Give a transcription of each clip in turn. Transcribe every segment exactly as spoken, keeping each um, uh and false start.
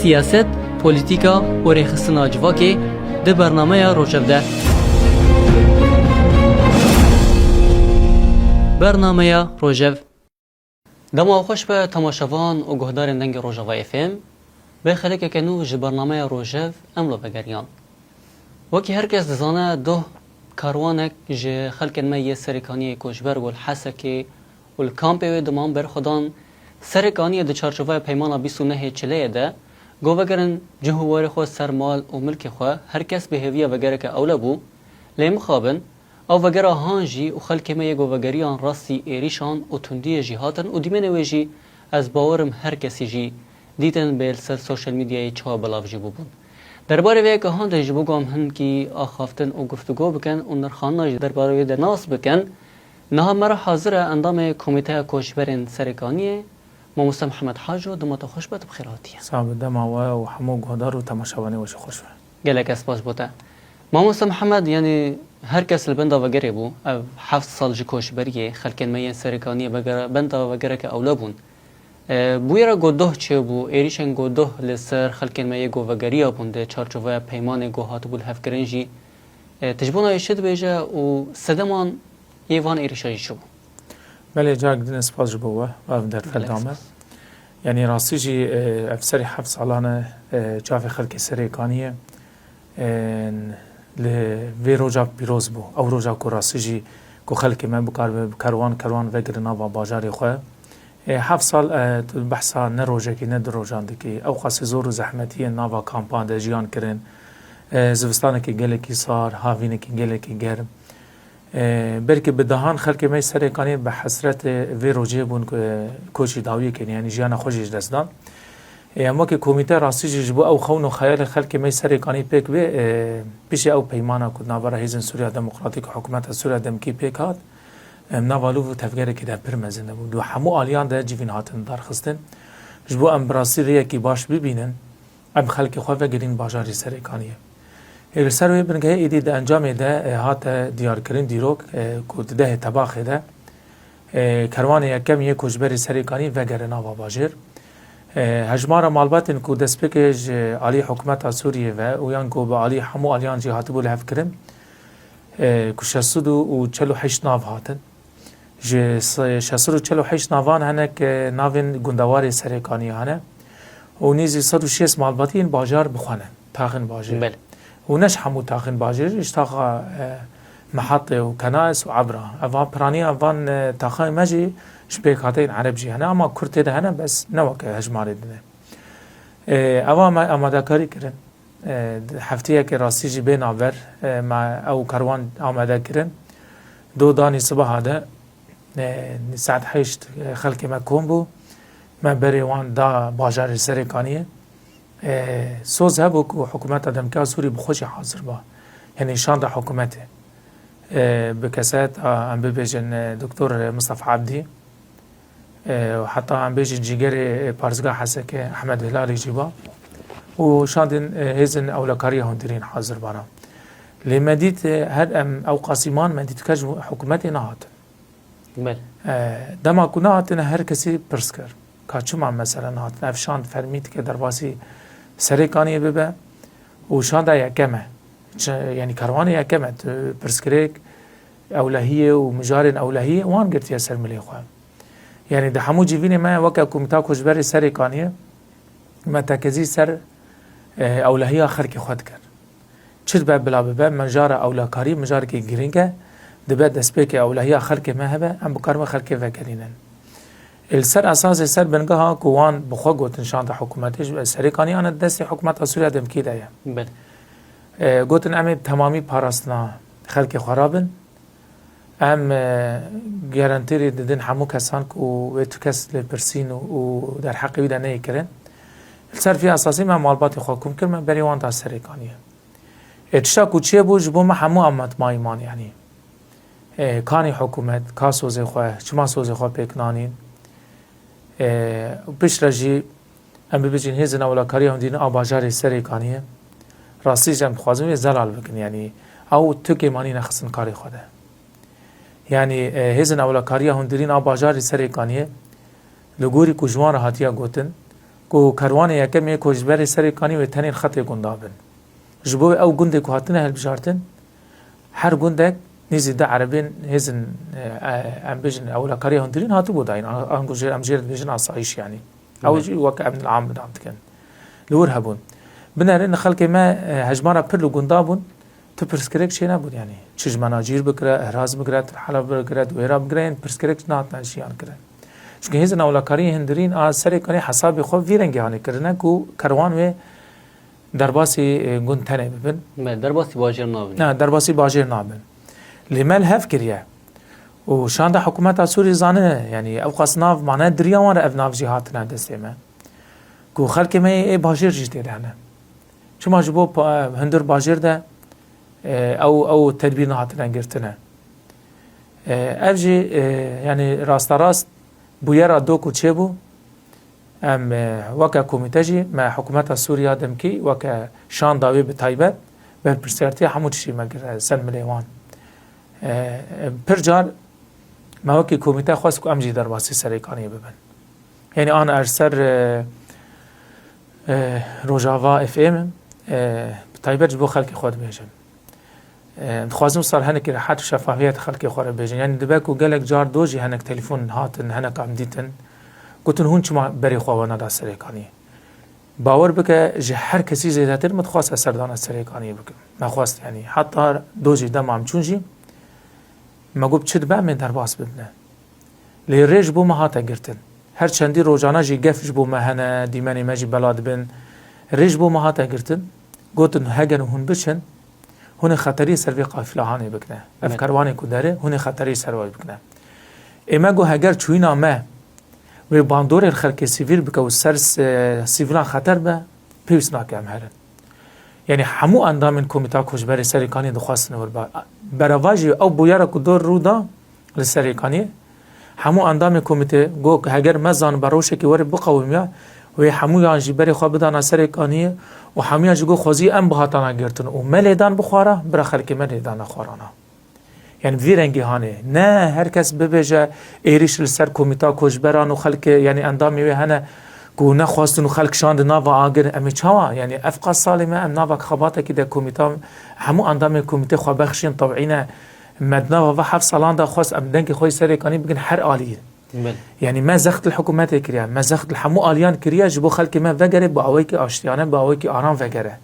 Siyaset, polîtîka û rêxistina civakê di bernameya Rojev de. Bernameya Rojev. Dema xweş be temaşevan û guhdarên Dengê Rojava F M. Bê xelekeke nû ji bernameya Rojev em li vegeriyan. Wekî her kes dizane, doh karwanek ji xelkên me yê Serêkaniyê koçber bû li Hesekê û li kampê wê diman berxwedan. Serêkaniyê di çarçoveya peymana bîst û nehê Çileyê de got vegerin cih û warê xwe ser mal û milkê xwe, her kes bi hêviya vegereke ewle bû. Lê mixabin, ew vegera han jî û xelkê me yê got vegeriyan rastî êrîşan û tundiyê jî hatin û dîmenê wê jî ez bawerim her kesî jî dîtin bê li ser sosyal medyayê çawa belav jî bûbûn. Derbarê vê yeke han de ji bo ku em hinkî axaftin û guftûgo bikin û nirxandina jî derbarê wê de nas bikin, niha me re hazir e endamê Komîteya Koçberên Serêkaniyê, Mamoste Mihemed Haco, dema te xweş be, tu bi xêr hatiye. Sax be, dema we û hemû guhdar û temaşevanê we jî xweş be. Gelek ez spas bo te. Mamoste Mihemed, yanî her kes li benda vegerê bû. Ev heft sal ji koçberiyê xelkên me yên Serêkaniyê vegere-, benda vegereke ewle bûn. E, bûyera ku doh çêbû, êrîşên ku doh li ser xelkên me yê ku vegeriya bûn di çarçoveya peymanê ku hatibû lihevkirin jî, e, tu ji bona wê çi dibêje û sedeman yê van êrîşa jî çi bû? Belê, carek din spas ji bo we, ev derfet da me. Yanî rastî jî, e, ev serî heft salan e, e, çavê xelkê Serêkaniyê, e, li vê roja pîroz bû. Ew roja ku rastî jî ku xelkê me bikaribe bi kerwan kerwan vegirin nava bajarê xwe. E, heft sal, e, tu behsa ne rojekî ne du rojan dikî. Ew qasî zor û zehmetiyên nava kampan de jiyan kirin. E, zivistanekî gelekî sar, havînekî gelekî germ. E, belkî bi dehan xelkê me Serêkanî bi hesretê vê rojê bûn ku koçî dawiyê kene, yanî jiyana xwe jî ji dest dan. E, em wekî komîte rastî jî ji bo ew xewn û xeyalê xelkê me Serêkanî pêk bê, e, piştî ew peymana ku di navbera Hêzên Sûriya Demokratîk û Hikûmeta Sûriya Demkî pêk hat, em nava lûv û tevgerekê de pir mezin hebû. Li hemû aliyan de civîn hatin darxistin. Ji bo em bi rastî rêyekî baş bibînin, em xelkê xwe vegerîn bajarê Serêkaniyê. Ê, li ser wê bingehê êdî di encamê de, e, hate diyarkirin dîrok, e, ku di dehê Tebaxê de, e, kerwanê yekem yê koçberê Serêkanî vegere nava bajêr. E, hejmara malbatên ku destpêkê ji alî hikûmeta Sûriyê ve û yan ku bi alî hemû aliyan jî hatibû lihevkirin, e, ku şeş sed û çel û heşt nav hatin. Ji se-, şeş sed û çel û heşt navan hene ku navên gundewarê Serêkaniyê hene û nêzî sed û şêst malbatî yên bajar bi xwe ne, taxên bajêr. Belê. Û ne ji hemû taxên bajêr, ji taxa, e, Mehatê û Kenaes û Ebra. Evan piraniya van, e, taxayên me jî ji pêkhateyên Ereb jî hene, ama Kurd tê de hene, bes ne weke hejmarê din e. E, eva me amadekarî kirin. E, hefteyekê rastî jî bê navber, e, me ew kerwan amade kirin. Do danî sibaha de, e, saet heşt, e, xelkê me kom bû. Me berê wan da bajarê Serêkaniyê. E, soz hebû ku hikûmeta demkî ya Sûrî bi xwe jî hazir ba. Yanî şanda hikûmetê. E, bi kesayeta, em bibêjin, e, Doktor Mistefa Ebdî, e, heta em bêjin cîgerê, e, parêzgeha Hesekê Ehmed Hilalî jî ba û şandên, e, hêzên ewlekariya hundirîn hazir bana. Lê me dît, e, her em ew qasî man, me dît ke ji hikûmetê nehatin. Belê. E, dema ku nehatine, her kesî pirs kir, ka çima mesela nehatine? Ev şand fermî dike derbasî Serêkaniyê bibe û şanda yekem e. Çi, yanî kerwanê yekem e. Tu pirsgirêk ewlehiyê û mijarên ewlehiyê wan girtiye ser milê xwe. Yanî di hemû civînê me weke Komîta Koçberê Serêkaniyê me tekezî ser, e, ewlehiya xelkê xwe dikir. Çi dibe bila bibe, mijara ewlekarî mijarekî girîng e, dibe destpêkê ewlehiya xelkê me hebe, em bikarin wê xelkê vegerînin. Li ser esasê, ser bingeha ku wan bi xwe gotin şanda hikûmetê, ji Serêkaniyê ane destê hikûmeta Sûriya Demkî de ye. Belê. E, gotin, em ê bi temamî parastina xelkê xwe rabin. Em, e, garantî didin hemû kesan ku wê tu kes lê pirsîn û, û derheqê wî de neyê kirin. Li ser vî esasî me malbatê xwe kom kir, me berî wan da Serêkaniyê. Ê, tişta ku çêbû ji bo me hemû ew matmayî man, yanî. Ê, kanî hikûmet, ka sozê xwe, çima sozê xwe pêk nanîn? Ê, piştre jî em bibêjin hêzên ewlekariya hundirîn a bajarê Serêkaniyê, rastî jî em dixwazin wê zelal bikin, yanî ew tukê manî nexistin karê xwe de. Yanî, e, hêzên ewlekariya hundirîn a bajarê Serêkaniyê, li gorî ku ji wan re hatiye gotin, Ku kerwanê yekem ê ku ji berê Serêkanî wê tenê li xetê gunda bin. Ji bo ew gundê ku hatine hilbijartin, her gundek nêzî deh erebên hêzin, e, e, em bêjin ewlakariya hundirîn hatibû dayîn. An-, ango jê, em jê re dibêjin asayîş yanî. Ew Evet. jî weke emn am binam dikin. Li wir hebûn. Binerin xelkê me, e, hejmara pir li gunda bûn. Tu pirsgirêk çênebûn, yanî çi ji menacîr bikire, ihraz bikire, tilhela bikire, duwêra bikire, yên pirsgirêk nehatine jiyan kirin. Çunke hêzên ewlekariyê hundirîn a Serêkanî hesabê xwe vî rengî hanê kirine ku kerwan wê derbasî, e, gund tenê bibin. Me derbasî bajêr nabin. Na, derbasî bajêr nabin. Lê me li hev kiriye. Û şanda hikûmeta Sûrî zanine, yanî ew qas nav mane diriya wan re ev nav jî hatine destê me. Ku xelkê me yê ê bajêr jî tê de hene. Çima ji bo pa-, hundir bajêr de, e, ew, ew tedbîr nehatine girtine. E, ev jî, e, yanî rasterast bûyera do ku çêbû, em, e, weke komîte jî me hikûmeta Sûriya demkî weke şanda wê bi taybet berpirsiyartiya hemû tiştî me gire ser milê wan. E, pir car me wekî komîte xwest ku em jî derbasî Serêkaniyê bibin. Yanî an er ser, e, e, Rojava F M, e, bi taybet ji bo xelkê xwe dibêjin. E, dixwazim sar hinekî rehet û şefafiyet xelkê xwe re bêjin. Yanî dibe ku gelek car do jî hinek telefon hatin, hinek em dîtin. Gotin, hûn çima berê xwe we neda Serêkaniyê? Bawer bike, ji her kesî zêdetir min dixwest ez serdana Serêkaniyê bikim. Me xwest, yanî heta do jî dema em çûn jî, me got, çi dibe em ê derbas bibine. Lê rê ji bo me hate girtin. Her çendî rojane jî gef ji bo me hene, dîmenê me jî bela dibin. Rê ji bo me hate girtin. Gotin, heger hûn biçin, hûn ê xeterî ser vê qafîlehanê bikine. Ev Evet. kerwanê ku dere, hûn ê xeterî ser wê bikine. Ê me got, heger çûyîna me wê bandorê li xelkê sivîl bike û ser s-, sivîlan xeter be, pêwîst nake em herin. Yanî hemû endamên Komîta Koçberê Serêkanî dixwestin wir ba. Berevajî ew bûyera ku dor rû da li Serêkaniyê, hemû endamên komîtê got, heger me zanibe rewşekê were biqewimiya, wê hemûyan jî berê xwe bidana Serêkaniyê û hemûyan jî got, xwezî em bihatana girtin û me lêdan bixwara, bira xelkê me lêdana xwarana. Yanî vî rengî hanê. Ne her kes bibêje êrîş li ser Komîta Koçberan û xelkê, yanî endamê wê hene ku nexwestin û xelk şand nava agir. Em ê çawa? Yanî ev qas salê me em nava xebatekî de komîta, hemû endamên komîtê xwe bexşîn tewîne. Me di nava ve heft salan de xwest em dengê xwe yê Serêkanî bikin her aliyê. Belê. Yanî me zext li hikûmetê kiriye, me zext li hemû aliyan kiriye ji bo xelkê me vegere bi awekî aştiyane, bi awekî aram vegere.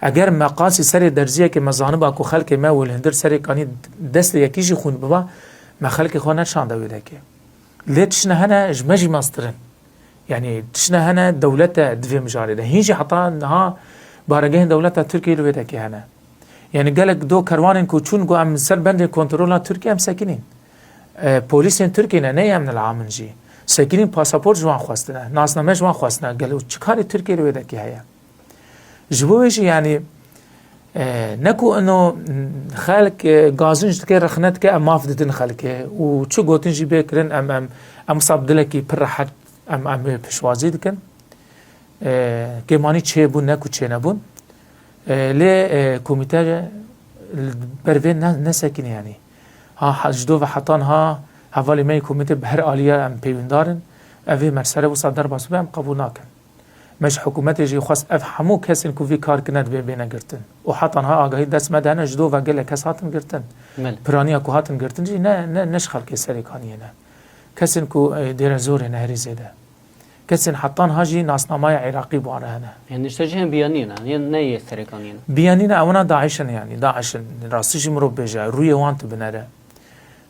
Eger me qasî serê derziyekê me zaniba ku xelkê me wê li hundir Serêkanî destê yekî jî xwîn biba, me xelkê xwe neşande wê dekê. Lê tiştine hene ji me jî mestir in. Yanî tiştine hene dewlete di vê mijarê de. Hîn jî heta niha baregehên dewleta Tirkiyê li wê dekê hene. Yanî gelek do kerwanên ku çûn ku em ser bendên kontrola Tirkiye em sekinîn. E, polîsên Tirkiyê ne, ne em nilhamin jî. Sekinîn pasaport ji wan xwestine, nasname ji wan xwestine. Gelo çi karê Tirkiyê li wê dekê heye? Ji bo wê jî yanî, e, ne ku ino xelk, e, gazinc dike, rexne dike, em maf didin xelkê û çi gotin jî bê kirin, em, em, em wisa bi dilekî pir rehet em, em wê piştwazî dikin. E, kêmanî çêbûn, ne ku çênebûn. E, lê, e, komîte li ber vê ne, nesekinî yanî. Ha, ha, ji do ve heta niha hevalê me yê komîtê bi her alî ye em pêwîndar in. Ev ê mersele wisa derbas bibe, em qebûl nakin. Me ji hikûmetê jî xwest ev hemû kesên ku vî kar kirine divê bêne girtin. Û heta niha agahî dest me de hene, ji do ve gelek kes hatin girtin. Belê. Piraniya ku hatin girtin jî ne, ne, ne ji xelkê Serêkaniyê ne. Kesên ku, e, Dêrezorê ne herî zêde. Kesên heta niha jî nasnamaya Iraqî bi wan re hene. Yanî işte jî hem biyanî ne, ne, ne yê Serêkaniyê ne. Biyanî ne, ewna DAIŞ in yanî, DAIŞ in. Rastî jî mirov bêje, rûyê wan tu binere.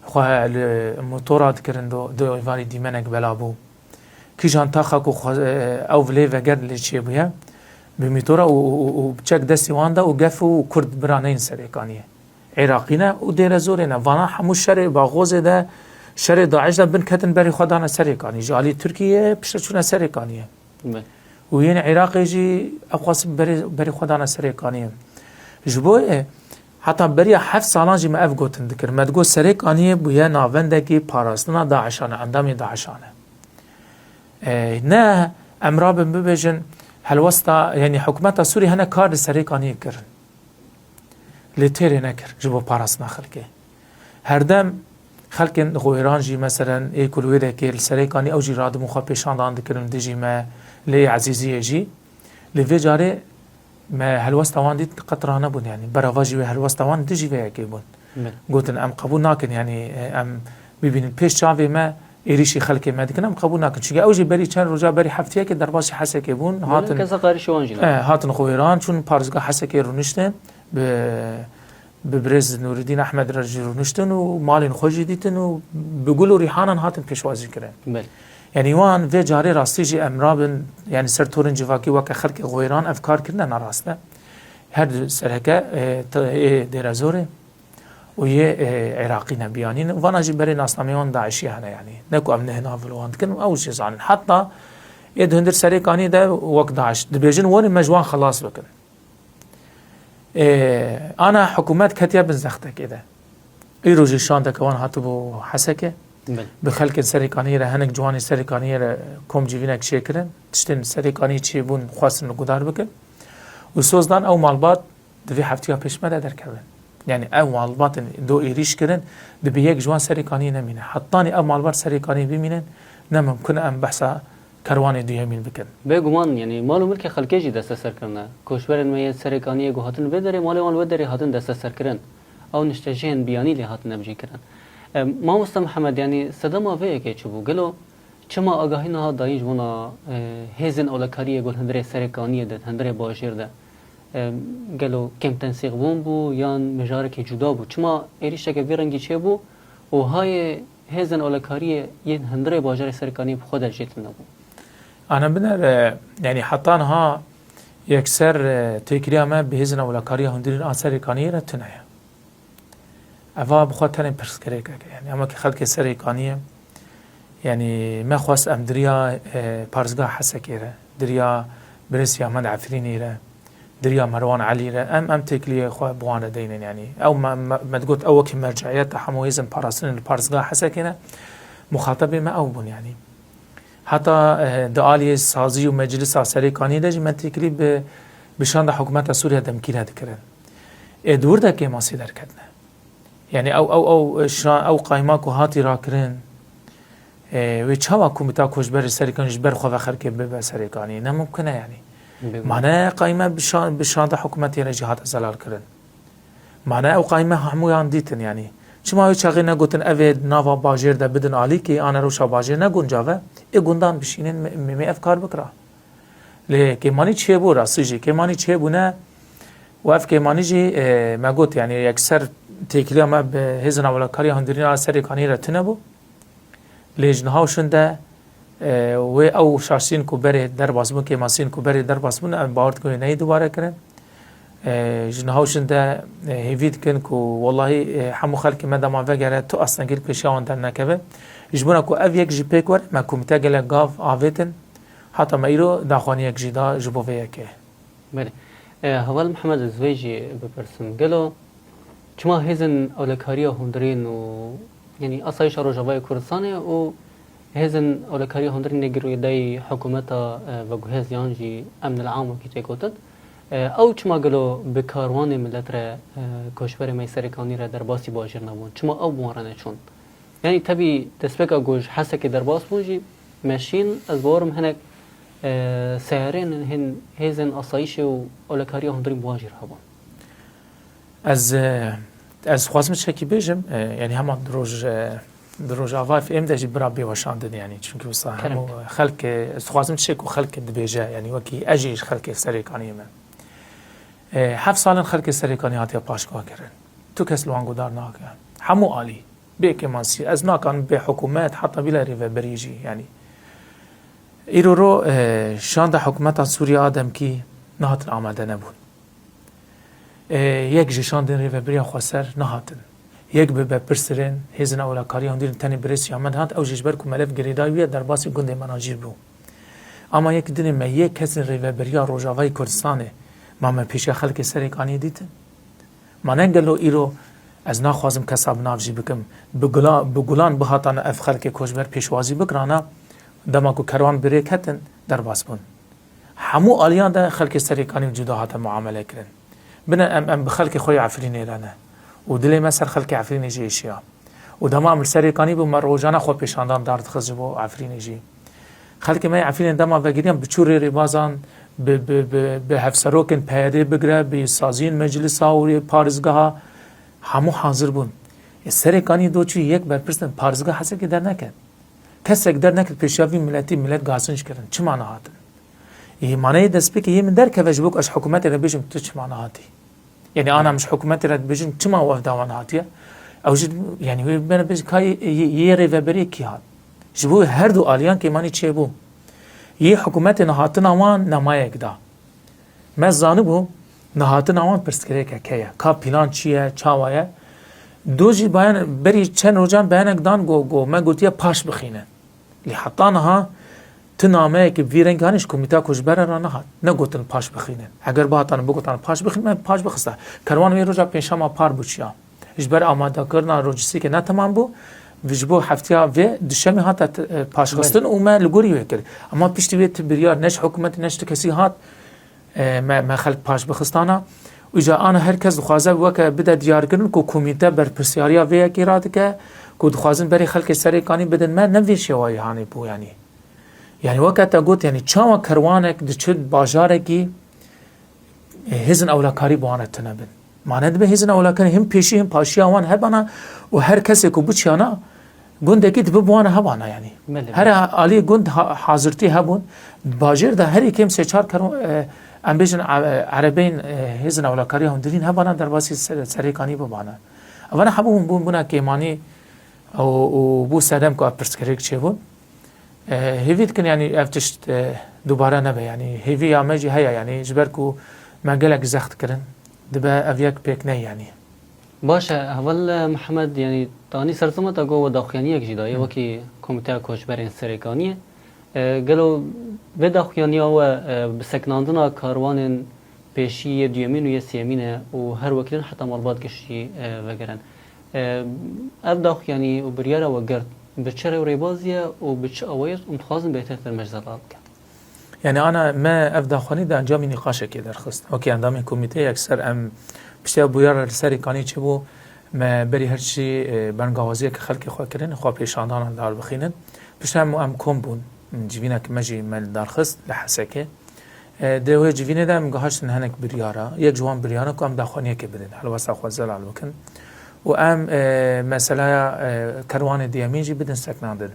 Xwe li motora dikirin do, do êvarî dîmenek bela bû. Kîjan taxa ku xwe, e, ew vilê veger lê çêbûye, bi mîtora û, û, û, û bi çek destî wan de û gef û kurd bira neyên Serêkaniyê. Iraqî ne û Dêrezorê ne. Vana hemû şerê Baxozê de, şerê DAIŞ de bin ketin berê xwe dane Serêkanî. Ji alî Tirkiyê piştre çûne Serêkaniyê. Be. Û yên Iraqê jî ev xwest berê, berê xwe dane Serêkaniyê. Ji bo, e, heta beriya heft salan jî me ev gotin dikir. Me digot Serêkaniyê bûye navendekî parastina DAIŞan e, endamê DAIŞan e. E, ne em rabin bibêjin helwesta, yanî hikûmeta Sûrî hene kar li Serêkaniyê kirin. Lê têrê nekir ji bo parastina xelkê. Herdem xelkên Xwêran jî, meselen, ê ku li wê dekê li Serêkanî ew jî radibûn xwe pêşandan dikirin dijî me, lê Ezîziyê jî. Lê vê carê me helwesta wan dît, qet ranebûn, yanî berava jî wê helwesta wan dijî vê yekê bûn. Belê. Gotin, em qebûl nakin, yanî, e, em bibînin pêş çavê me êrîşî xelkê me dikin, em qebûl nakin. Çunke ew jî berî çend roja, berî heftiyekê derbasî Hesekê bûn, Belê, hatin, kesa qarîşê wan jî e, nakin. Hatin xwe wêran çûn, parêzgeha Hesekê rûniştin, bi, bi birêz Nûreddîn Ehmed re jî rûniştin û malên xwe jî dîtin û bi gul û rîhanan hatin pêşwazî kirin. Belê. Yanî wan vê carê rastî jî em rabin, yanî ser torên civakî weke xelkê xwe wêran ev kar kirine, ne rast e. Her du sereke, e, t-, ê Dêrezorê û yê, e, Iraqî ne biyanî ne. Vana jî berê nasnameyê wan DAIŞî hene, yanî ne ku em nehêna vil wan dikin, ew jî zanin. Heta ê di hundir Serêkaniyê de wek DAIŞ dibêjin, werin me ji wan xelas bikin. E, ana hikûmet ketiye bin zextekê de. Îro jî şandeke wan hatibû Hesekê. Belê. Bi xelkên Serêkaniyê re, hinek ciwanên Serêkaniyê re komcivînek çêkirin. Tiştên Serêkaniyê çêbûn, xwestin li gudar bikin. Û soz dan ew malbat di vê heftiya pêş me de derkevin. Yanî ew malbatên do êrîş kirin, dibe yek ji wan Serêkaniyê nemîne. Hetanî ev malbat Serêkaniyê bimînin, ne mimkun e em behsa kerwanê duyemîn bikin. Bêguman, yanî mal û milkê xelkê jî desteser kirine. Koçberên me yên Serêkaniyê ku hatin vê derê, malê wan li wê derê hatin desteserkirin. Ew niştecihên biyanî lê hatine bicihkirin. E, Mamoste Mihemed, yanî sedema vê yekê çi bû? Gelo çima agahî niha dayîn ji bona, e, hêzên ewlekariyê ku li hundirê Serêkaniyê de, hundirê bajêr de, e, gelo kêmtensîqbûn bû yan mijarekê cuda bû? Çima êrîşeke vî rengî çêbû û hayê hêzên ewlekariyê yên hundirê bajarê Serêkaniyê bi xwe de jê tune bû? Ana binêre, yanî heta niha yekser, e, têkiliya me bi hêzên ewlekariya hundirîn a Serêkaniyê re tune ye. Eva bi xwe tenê pirsgirêkek e. Yanî ema ki xelkê Serêkaniyê, yanî me xwest em diriya, e, parêzgeha Hesekê re, diriya birêz Siyamed Efrînî re, diriya Merwan Elî re, em, em têkiliyê xwe bi wan re deynin, yanî. Ew me, me, me digot, ew wekî merceiyet e, hemû hêzên parastinê li parêzgeha Hesekê ne, muxatebê me ew bûn, yanî. Heta, eh, di aliyê sazî û meclisa Serêkaniyê de jî me têkilî bi, bi şanda hikûmeta Sûriya demkî re dikirin. Ê di wir de kêmasî derketine. Yanî ew, ew, ew, şa-, ew qayma ku hatî rakirin, e, wê çawa komîta koçberê Serêkanî ji ber xwe ve xelkê bibe Serêkanî? Ne mimkun e yanî. Bêguman. Mane qayme bi şa-, bi şanda hikûmetê re jî hate zelal kirin. Mane ew qayme hemûyan dîtin yanî. Çima wê çaxê negotin ev ê nava bajêr de bidin alîkê, ane rewşa bajêr ne guncav e, ê gundan bişînin me, me, me ev kar bikira. Lê kêmanî çêbû, rastî jî kêmanî çêbûne û ev kêmanî jî, e, me got, yanî yekser têkiliya me bi hêzên ewlekariya hundirîn a Serêkanî re tune bû. Lê ji niha û şûn de, e, wê ew şaştiyên ku berê derbas bûn, kêmasiyên ku berê derbas bûn, em bawer dikin wê neyê dubare kirin. E, ji niha û şûn de, e, hêvî dikin ku wellahî, e, hemû xelkê me dema vegere tu astengî li pêşiya wan dernekeve. Ji bona ku ev yek jî pêk were, me komîte gelek gav avêtin. Heta me îro daxwaniyek jî da ji bo vê yekê. Belê. E, Heval Mihemed, ez vê jî bipirsim. Gelo çima hêzên ewlekariya hundirîn û, yanî asayîşa Rojavayê Kurdistanê û hêzên ewlekariya hundirîn ê girêdayî hikûmeta, e, veguhêz yan jî emnil am wekî tê gotin, e, ew çima gelo bi karwanê milet re, e, koçberê me yê Serêkanî re derbasî bajêr nebûn? Çima ew bi wan re neçûn? Yanî tevî destpêka ku ji Hesekê derbas bûn jî meşîn, ez bawer im hinek, e, seyarên hên hêzên asayîşê û ewlekariya hundirîn bi wan jî re hebûn. Ez, e, ez dixwazim tiştekî bêjim, e, yanî hema di roj, e, di Rojavayê êm de jî bira bê weşandin yanî, çunkî wisa hemû Kerem. Xelkê, ez dixwazim tiştek ku xelkê dibêje, yanî wekî ez jî ji xelkê Serêkaniyê me. E, heft sal in xelkê Serêkanî hatiye paşguha kirin. Tu kes li wan gudar nake. Hemû alî. Bê kêmasî, ez nakanim bê hikûmet, heta bîle rêveberî jî, yanî. Îro ro, e, şanda hikûmeta Sûriya a demkî nehatin amade nebûn. E, yek ji şandên rêveberiya xweser nehatin. Yek bi berpirsirên hêzên ewlekariya hundirîn tenê birêz Siyamed hat, ew jî ji ber ku melev girêdayî bûye derbasî gundê Menacîr bû. Ama yek dinê me yek kesên rêveberiya Rojavayê Kurdistanê ma me pêşiya xelkê Serêkaniyê dîtin? Ma ne gelo îro ez naxwazim kesa bi nav jî bikim, bi gula-, bi gulan bihatane ev xelkê koçber pêşwazî bikirana, dema ku kerwan bi rê ketin, derbas bûn. Hemû aliyan de xelkê Serêkanî cuda hate muamele kirin. Bine em, em bi xelkê xwe yê Efrînê re ne. Û dilê me ser xelkê Efrînê jî êşiya. Û dema em li Serêkanî bû, me rojane xwe pêşandan dar dixist ji bo Efrînê jî. Xelkê me yê Efrînê dema vegeriyan bi çû rê rêbazan, bi, bi, bi, bi hevserokên P Y D'ê bigire, bi saziyên meclisa û yê parêzgeha hemû hazir bûn. Ê Serêkanî do çû yek berpirsên parêzgeha Hesekê derneket. Kesek derneket pêşiya vî miletî, milet gazinc kirin. Çima nehatin? Ê, maneyê destpêkê yê min derkeve ji bo ku ez hikûmetê re bêjim tu çima nehatî? Yanî ana min ji hikûmetê re dibêjin çima ev dawa nehatiye? Ew jî, yanî wê bene bêjin ka yê, yê, yê rêveberiyê kî hat? Ji bo her du aliyan kêmanî çêbû. Yê hikûmetê nehatina wan nemayek da. Me zanibû nehatina wan pirsgirêkeke ye. Ka plan çi ye, çawa ye? Do jî bayan, berî çend rojan beyanek dan go, go me gotiye paş bixînin. Lê heta niha tu nameyekî bi vî rengî hanî ji Komîteya Koçberan re nehat. Negotin paş bixînin. Eger bihatane bigotane paş bixînin, me paş bixista. Kerwan wê roja pênşema par bû çiya. Ji ber amadekirina rojistikê ne temam bû. Ji bo heftiya vê duşemê hate t-, e, paşxistin Belê. Û me li gorî wê kir. Ama piştî wê tu biryar ne ji hikûmetê ne ji tu kesî hat, e, me, me xelk paş bixistana. Îca ana her kes dixwaze weke bide diyarkirin ku komîte berpirsiyariya vê yekê radike, ku dixwazin berê xelkê Serêkanî bidin me, ne vê şêwayî hanê bû yanî. Yanî weke te got, yanî çawa kerwanek diçe bajarekî, e, hêzin ewlekarî bi wan re tune bin. Ma nedibe hêzin ewlekarî him pêşî him paşiya wan hebana û her kesê ku biçiyana gundekî dibe bi wan re hebana yanî. Belê, Her belê. Alî gund ha-, hazirtî hebûn. Bajêr de herî kêm sê çar kerwan, e, em bêjin, e, erebeyên, e, hêzin ewlekariya hundirîn hebana derbasî ser-, Serêkanî bibana. Evana hebûn bûn bûna kêmanî û, û bû sedem ku ev pirsgirêk çêbûn. E, hêvî dikin, yanî ev tişt, e, dubare nebe, yanî hêviya me jî heye, yanî ji ber ku me gelek zext kirin, dibe ev yek pêk neyê, yanî. Baş e, heval, e, Mihemed, yanî tanî sersema te got we daxuyaniyek jî daye, Hı. Wekî Komîteya Koçberên Serêkaniyê. E, gelo vê daxuyaniya we, e, bi seknandina karwanên pêşî yê duyemîn û yê sêyemîn e û her wekî din heta malbat giştî, e, vegerin. E, ev daxuyanî û biryara we girt bi çi rê û rêbazî ye û bi çi awayî, em dixwazin bêhtir te me ji zelal bikin. Yanî ana me ev daxuyanî di encamî nîqaşekê derxist. Wekî endamên komîteyê yekser em piştî ev biryara li Serêkanî çêbû, me berî her çî, e, bengawaziyeke xelkê xwe kirin, xwe pêşandana dar bixînin. Piştre em, em kom bûn, civînek me jî me li dar xist li Hesekê. E, di wê civînê de em gihaştin hinek biryara. Yek ji wan biryaran ku em daxuyaniyekê bidin, helwesta xwe zelal bikin. Û em, e, meselaya, e, kerwanê duyemîn jî bidin seknandin.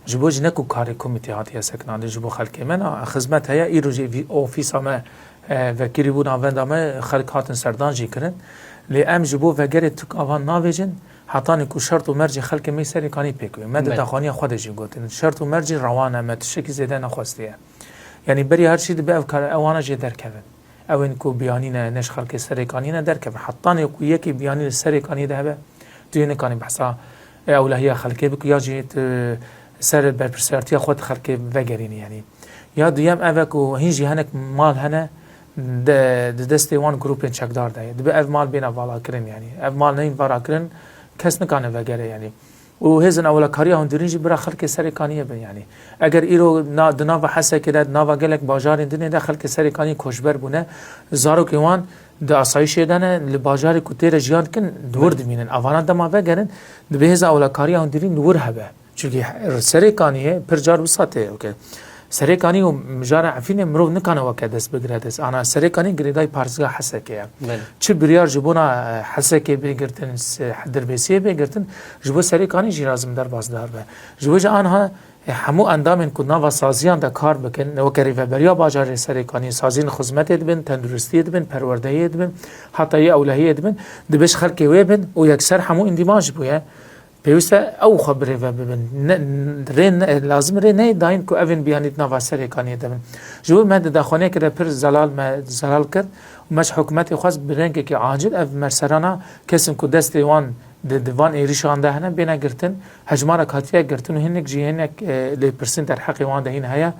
Ji bo jî ne ku karê komîtê hatiye seknandin ji bo xelkê me, na, xizmet heye, îro jî vî-, ofîsa me, e, vekirî bû navenda me, xelk hatin serdan jî kirin. Lê em ji bo vegerê tu avan navêjin, hetanî ku şert û mercê xelkê me Serêkanî pêk wê. Me di Belê. Daxwaniya xwe de jî gotin. Şert û mercê rewan e, me tiştekî zêde nexwestiye. Yanî berî her çî dibe ev kar, ewana jê derkevin. Ew ên ku biyanî ne, ne ji xelkê Serêkanî ne derkevin. Hetanê ku yekê biyanî li Serêkanî de hebe, tu yê nikanî behsa, e, ewlehiya xelkê bikî ya jî tu ser berpirsiyartiya xwe di xelkê vegerînî yanî. Ya duyem ev e ku hîn jî hinek mal hene, de, di destê wan grûpên çekdar de ye. Dibe ev mal bêne valakirin yanî. Ev mal neyên valakirin, kes nikane vegere yanî. Û hêzên ewlekariya hundirîn jî bira xelkê Serêkaniyê bin yanî. Eger îro na, di nava Hesekê de, di nava gelek bajarên dinê de xelkê Serêkaniyê koçber bûne, zarokên wan di asayîşê de ne, li bajarê ku tê re jiyan dikin, di wir dimînin. Evana dema vegerin, dibe hêza ewlekariya hundirîn li wir hebe. Çimkî Serêkaniyê pir car wisa tê, weke Serêkanî û mijara Efrînê mirov nikane weke dest bigire dest. Ana Serêkanî girêdayî parêzgeha Hesekê ye. Belê. Çi biryar ji bona, e, Hesekê bê girtin, se-, Dirbêsiyê bê girtin, ji bo Serêkanî jî lazim derbasdar be. Ji bo jî anha, e, hemû endamên ku nava saziyan de kar bikin, weke rêveberiya bajarê Serêkanî, saziyên xizmetê dibin, tenduristiyê dibin, perwerdeyê dibin, heta yê ewlehiyê dibin, dibe ji xelkê wê bin û yekser hemû îndîmaj bûye. Pêwîst e ew xwe bi rêve bibin. Ne, rê ne, lazim rê neyê dayîn ku evên biyanî di nava Serêkaniyê de bin. Ji bo me di daxwaniyekê de pir zelal me zelal kir û me ji hikûmetê xwest bi rengekî acil ev merserana kesên ku destê wan di, di van êrişan de hene bêne girtin, hejmarek hatiye girtin û hinek jî hinek, e, lêpirsîn derheqê wan de hîn heye.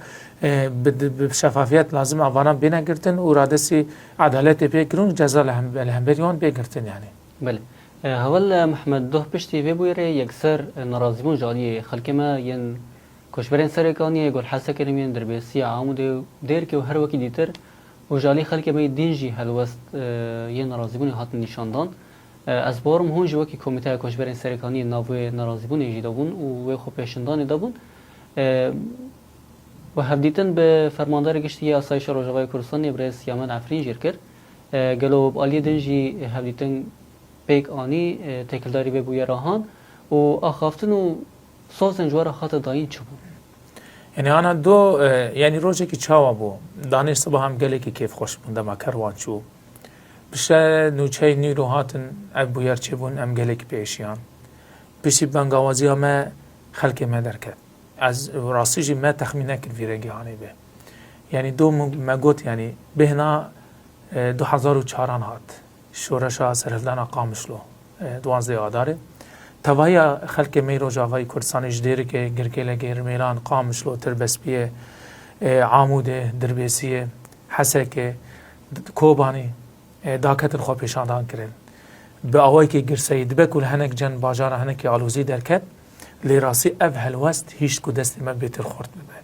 E, bi, bi, bi şefafiyet lazim e vanan bêne girtin û radestî edaletê pê kirin û ceza li hem-, li hemberî wan bê girtin yanî. Belê. E, Heval, e, Mehmed, doh piştî vê bûyerê yekser, e, nerazîbûn ji aliyê xelkê me yên koçberên Serêkaniyê, Gol Hesekê, yên Dirbêsiyê, Amûdê û Dêrikê û her wekî dîtir û ji alî xelkê me yê din jî helwest, e, yên nerazîbûnê hatin nîşandan. E, ez bawerim hûn jî wekî Komîteya Koçberên Serêkaniyê nav wê nerazîbûnê jî dabûn û wê xwepêşandanê dabûn. E, We hevdîtin bi Fermandarê Giştî yê Asayişa Rojavayê Kurdistanê Birêz Siyamed Efrîn jî kir. E, gelo bi aliyê din jî hevdîtin pêk anî, e, têkildarî vê bûyera han û axaftin û sozên ji we re hate dayîn çi bûn? Yanî ana do, e, yanî rojekî çawa bû? Danê siba hem gelekî kêfxweş bûn dema kerwan çû. Bi şe nûçeyê nîro hatin ev bûyer çêbûn, em gelekî pêşiyan. Piştî bengawaziya me xelkê me derket. Ez rastî jî me texmîn nekir vî rengî hanê be. Yanî do me, me got, yanî bêhna, e, du hezar û çaran hat. Şoreşa serhildana Qamişlo, e, duwazdeh Adarê. Tevahiya xelkê me yê Rojavayê Kurdistanê ji Dêrikê, Girkêlekê, Rmêlan, Qamişlo, Tirbespiyê, e, Amûdê, Dirbêsiyê, Hesekê, Kobanî, e, daketin xwe pêşandan kirin. Bi awayekî girseyî dibe ku li hinek cem bajara hinekî alozî derket, lê rastî ev helwest hişt ku destê me bêtir xurt bibe.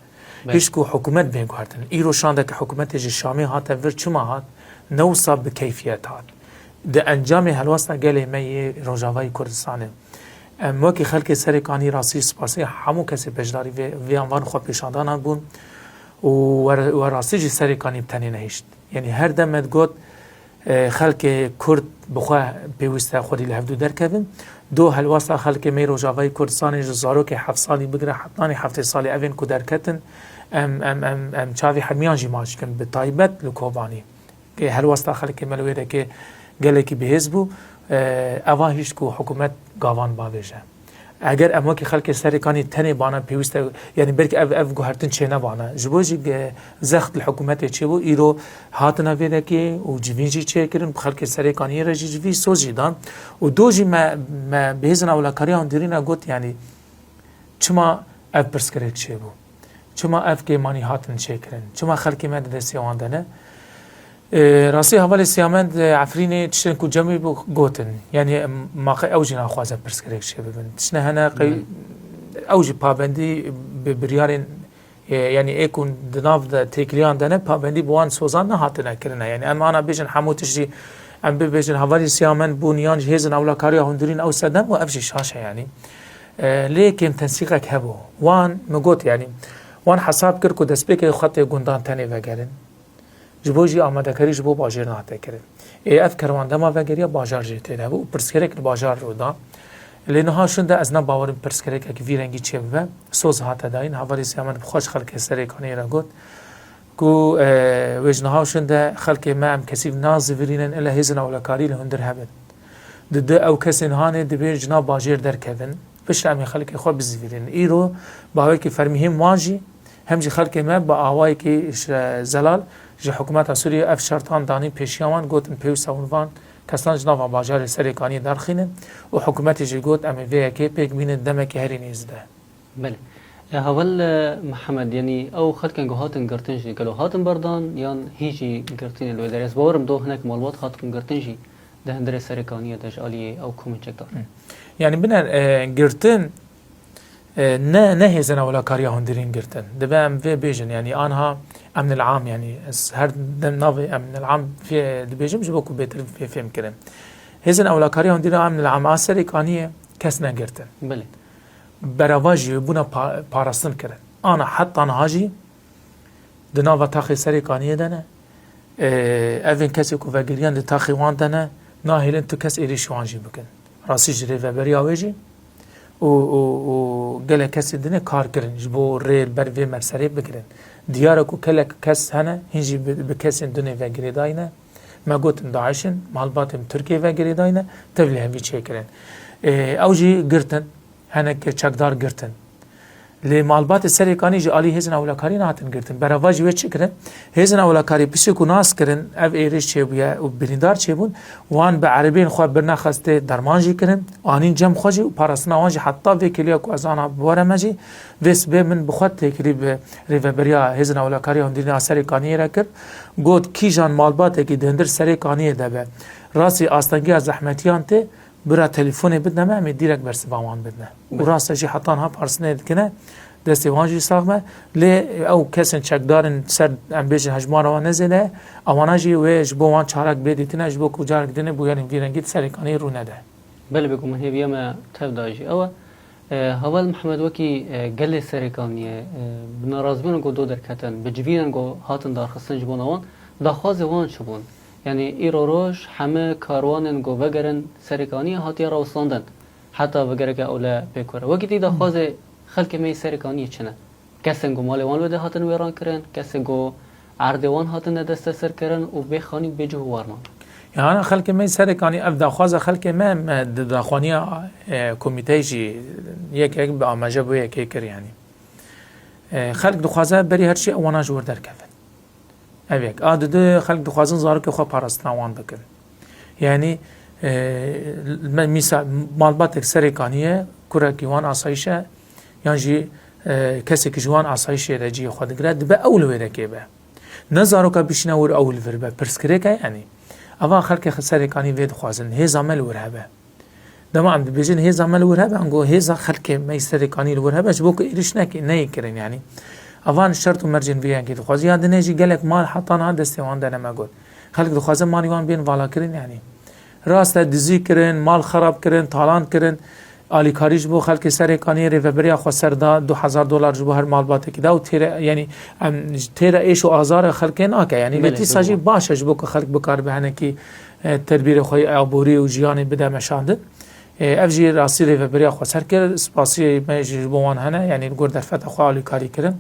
Belê. Hişt ku hikûmet bê guhertin. Îro şandeke hikûmetê ji Şamê hate vir, çima hat? Ne wisa bi keyfiyet hat. Di encamê helwesta gelê me yê Rojavayê Kurdistanê. Em wekî xelkê Serêkanî rastî spasê hemû kesê beşdarî vê, vê anvan xwe pêşandanan bûn û we, we rastî jî Serêkanî bi tenê nehişt. Yanî her dem me digot, e, xelkê Kurd bi xwe pêwîst e xwedî li hevdû derkevin. Do helwesta xelkê me yê Rojavayê Kurdistanê ji zarokê heft salî bigire hetanî heftê salî evên ku derketin, em, em, em, em çavî hemiyan jî maç kin, bi taybet li Kobanî. Ke helwesta xelkê me li wê dekê gelekî bihêz bû, e, eva hişt ku hikûmet gavan bavêje. Eger em wekî xelkê Serêkanî tenê bana pêwîst e, yanî belkî ev, ev guhertin çênebana. Ji bo jî ge-, zext li hikûmetê çêbû, îro hatina vê dekê û civîn jî çêkirin, bi xelkê Serêkaniyê re jî civî soz jî dan. Û do jî me, me bi hêzên ewlekariya hundirî re got, yanî çima ev pirsgirêk çêbû? Çima ev kêmanî hatin çêkirin? Çima xelkê me di destê wan de ne? Ê, rastî hevalê Siyamend, e, Efrînê tiştên ku cem wî bû gotin. Yanî, em, maqe ew jî naxwaze pirsgirêk çêbibin. Tiştine hene qey-, Hmm. ew jî pabendî bi biryarên, e, yanî ê ku di nav de têkiliyan de ne, pabendî bi wan sozan nehatine kirine. Yanî em ana bêjin hemû tişt jî, em bibêjin hevalê Siyamend bûn yan jî hêzên ewlekariya hundirîn ew sedem û ev jî şaş e yanî. E, lê kêmtensîqek hebû. Wan, min got yanî, wan hesab kir ku destpêkê xetê gundan tenê vegerin. Ji bo jî amadekarî ji bo bajêr nehate kirin. Ê ev kerwan dema vegeriya bajar jê tê de bû û pirsgirêk li bajar rû da. Lê niha şûn de ez ne bawerim pirsgirêkek vî rengî çêbibe. Soz hate dayîn, hevalê Siyamend bi xwe ji xelkê Serêkaniyê re got ku, e, wê ji niha şûn de xelkê me em kesî nazivirînin, ila hêzên ewlekarî li hundir hebin. Di du ew kesên hanê dibê ji nav bajêr derkevin. Piştre em ê xelkê xwe bizivîrînin. Îro bawekî fermî hêm wan jî, hem jî xelkê me bi awayekî ji zelal ji hikûmeta Sûriyê ev şertan danîn pêşiya wan, gotin pêwîst e hûn van kesan ji nava bajarê Serêkaniyê derxînin û hikûmetê jî got em ê vê yekê pêk bînin demekî herî nêz de. Belê. E, Heval, e, Mihemed, yanî ew xelkên ku hatin girtin jî gelo hatin berdan yan hîn jî girtî ne li wê derê? Ez bawer im do hinek malbat hatin girtin jî di hundirê Serêkaniyê de ji aliyê ew komên çekdar. Hı. Yanî biner, e, girtin, e, ne, ne hêzên ewlekariya hundirîn girtin. Dibe em vê bêjin, yanî anha emnil am, yanî ez her dem navê emnil am fê-, dibêjim ji bo ku bêtir fê-, fêm kirin. Hêzên ewlekariya hundirîn emnil am a Serêkaniyê kes negirtin. Belê. Berevajî wê bûna pa-, parastin kirin. Ana heta niha jî di nava taxê Serêkaniyê de ne. Ê, evên kesê ku vegeriyan di taxê wan de ne, nahêlin tu kes êrîşî wan jî bikin. Rastî ji rêveberiya wê jî û, û, û gelek kesên din ê kar kirin ji bo rê li ber vê merserê bigirin. Diyar e ku gelek kes hene, hîn jî bi, bi kesên din ê ve girêdayî ne. Me gotin DAIŞ in, malbatên Tirkiyê ve girêdayî ne, tev li hevî çêkirin. Ê, ew jî girtin. Hinek çekdar girtin. Lê malbatê Serêkanî ji alî hêzên ewlekarî nehatin girtin. Berevajî wê çi kirin? Hêzên ewlekarî piştî ku nas kirin ev êrîş çêbûye û birîndar çêbûn, wan bi erebeyên xwe birine xestê derman jî kirin, anîn cem xwe jî û parastina wan jî heta vê kêliya ku ez ana bi we re me jî vê sibê min bi xwe têkilî bi rêveberiya hêzên ewlekariya hundirîna Serêkaniyê re kir. Got, kîjan malbatekî di hundir Serêkaniyê de be, rastî astengiya zehmetiyan tê, Bira telefonê bidine me, em ê dîrek bersiva wan bidine. Û Belê. Rast e jî heta niha parastinê dikine, destê wan jî sax be. Lê ew kesên çekdar in ser, em bêjin hejmara wan ne zêde ye, ewana jî wê ji bo wan çarek bê dîtine, ji bo ku carek din ê bûyerên vî rengî di Serêkaniyê rû nede. Belê bêguman hêviya me tev da jî ew e. E, Heval Mihemed, wekî, e, gelê Serêkaniyê, e, bi narazbûyên ku do derketin, bi civînên ku hatin darxistin ji bona wan, daxwazê wan çi bûn? Yanî îro roj heme karwanên ku vegerin Serêkaniyê hatiye rawestandin. Heta vegereke ewle pêk were. Wekî dî daxwazê xelkê me yê Serêkaniyê çi ne? Kesên ku malê wan wê de hatin wêrankirin, kesên ku erdê wan hatine desteserkirin û bê xanî bê cih û war man. Yana xelkê me Serêkanî ev daxwaza xelkê me, me di daxwaniya, e, komîteyê jî yek yek bi amaje bo yekê kir yanî. E, xelk dixwaze berî her şî ewana ji wir derkevin. Ev yek. A didi xelk dixwazin zarokê xwe parastina wan bikin. Yanî, e, me mîsal malbatek Serêkanî ye, kurekî wan asayîş e, yan jî, e, kesekî ji wan asayîşê re cihê xwe digire, dibe ew li wêrekê be. Ne zaroka bişîne wir ew li vir be, pirsgirêk e yanî. Eva xelkê Serêkanî vê dixwazin, hêza me li wir hebe. Dema em dibêjin hêza me li wir hebe, ango hêza xelkê me yî Serêkanî li wir hebe, ji bo ku êrîş neke-, neyê kirin yanî. Evan şert û mercên vê yekê dixwazin. Ya dinê jî gelek mal heta niha destê wan de ne me got. Xelk dixwaze malê wan bên valakirin yanî. Rast e, dizî kirin, mal xerab kirin, talan kirin. Alîkarî ji bo xelkê Serêkaniyê, Rêveberiya Xweser da du hezar dolar ji bo her malbatekî da û têre, yanî em têre êş û azara xelkê nake. Yanî Belê, lê dîsa jî baş e ji bo ku xelk bikaribe hinekî, e, tedbîrê xwe yê aborî û jiyanê bide meşandin. E, ev jî rastî Rêveberiya Xweser kir. Spasiyê me jî ji bo wan hene, yanî li gor derfeta xwe alîkarî kirin.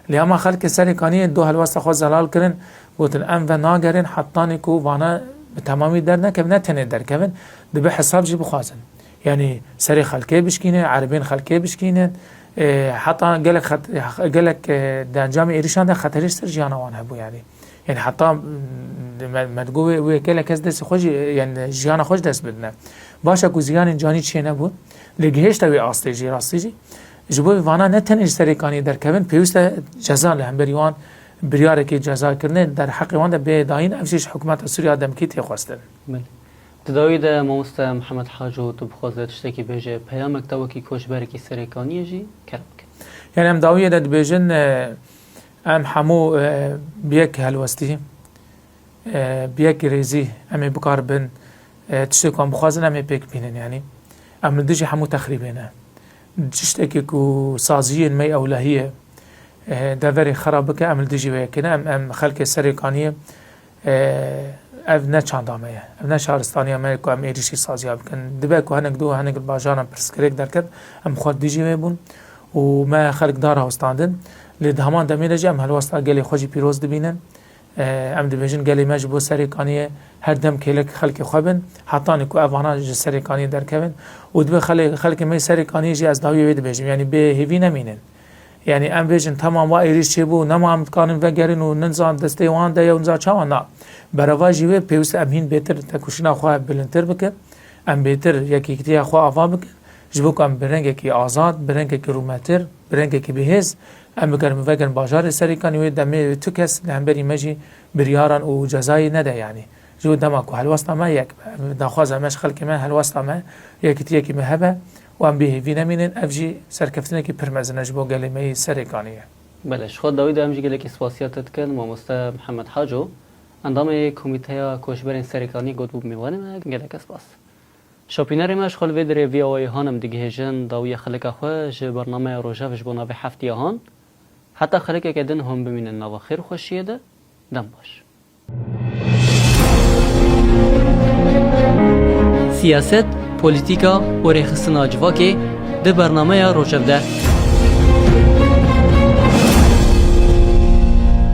Lê hema xelkê Serêkaniyê do helwesta xwe zelal kirin, gotin, em venagerin hetanî ku vana bi temamî dernekevin, ne tenê derkevin, dibe hesab jî bixwazin. Yanî serê xelkê bişkîne, erebên xelkê bişkînin, e, heta gelek xet-, gelek, e, di encamê êrişan de xeterî ser jiyana wan hebû yanî. Yanî heta, mm, me, me digot wê, wê gelek kes destê xwe jî, yanî jiyana xwe ji dest bidine. Baş e ku ziyanên canî çê nebûn, lê gihêşte wê astê jî, rastî jî. Ji bo vê vana ne tenê ji Serêkaniyê derkevin, pêwîst e ceza li hemberî wan biryarekê cezakirinê derheqê wan de bê dayîn, ev jî ji hikûmeta Sûriya demkî tê xwestin. Belê. Di dawî de mamoste Mihemed Haco, tu bixwaze tiştekî bêje, peyamek te wekî koçberekî Serêkaniyê jî kerem bike. Yanî em dawiyê de dibêjin, e, em hemû, e, bi yek helwestî, e, bi yek rêzî em ê bikaribin, e, tiştê ku em bixwazin em ê pêk bînin yanî. Em li dijî hemû texrîbê ne. Tiştekî ku saziyên me ewlehiyê, e, deverê xera bike, em li dijî wê yekê ne. Em, em xelkê Serêkaniyê, e, ev ne çanda me ye. Ev ne şaristaniya me ye ku em êrîşî saziya bikin. Dibe ku hinek du, hinek bajaran pirsgirêk derket, em xwe dijî wê bûn û me xelk da rawestandin. Lê di heman demê de jî em helwesta gelê xwe jî pîroz dibînin. E, em dibêjin gelê me ji bo Serêkaniyê her dem kêlek xelkê xwe bin, hetanî ku ev vana ji Serêkaniyê derkevin û dibe xelê-, xelkê me Serêkaniyê jî ez dawiyê wê dibêjim, yanî bê hêvî nemînin. Yanî em bêjin, temam, wa êrîş çêbû, nema em dikarin vegerin û niza destê wan de ye û niza çawa na. Berevajî wê pêwîst e em hîn bêtir tekoşîna xwe bilindtir bikin, em bêtir yekîtiya xwe ava bikin, ji bo ku em bi rengekî azad, bi rengekî rûmetir, bi rengekî bihêz, em bigerin, bivegerin bajarê Serêkanî, wê demê tu kes li hemberî me jî biryaran û cezayê nede yanî. Ji bo dema ku helwesta me yek be, em daxwaza me ji xelkê me, helwesta me, yekîtiyekî me hebe û em bê hêvî nemînin, ev jî serkeftinekî pir mezin e ji bo gelê me yê Serêkaniyê. Belê, ji xwe dawî de em jî gelekî spasiya te dikin, mamoste Mihemed Haco, endamê Komîteya Koçberên Serêkaniyê, got bû mêvanê me, gelek spas. Şopînerê me, ji xwe li vê derê V O A han em digihêjin dawiya xelika xwe ji bernameya Rojev ji bo navê heftiya han. Heta xelekeke din hûn bimînin nava xêr û xweşiyê de. Dem baş. Siyaset, polîtîka û rêxistina civakê di bernameya Rojev de.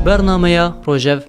Bernameya Rojev.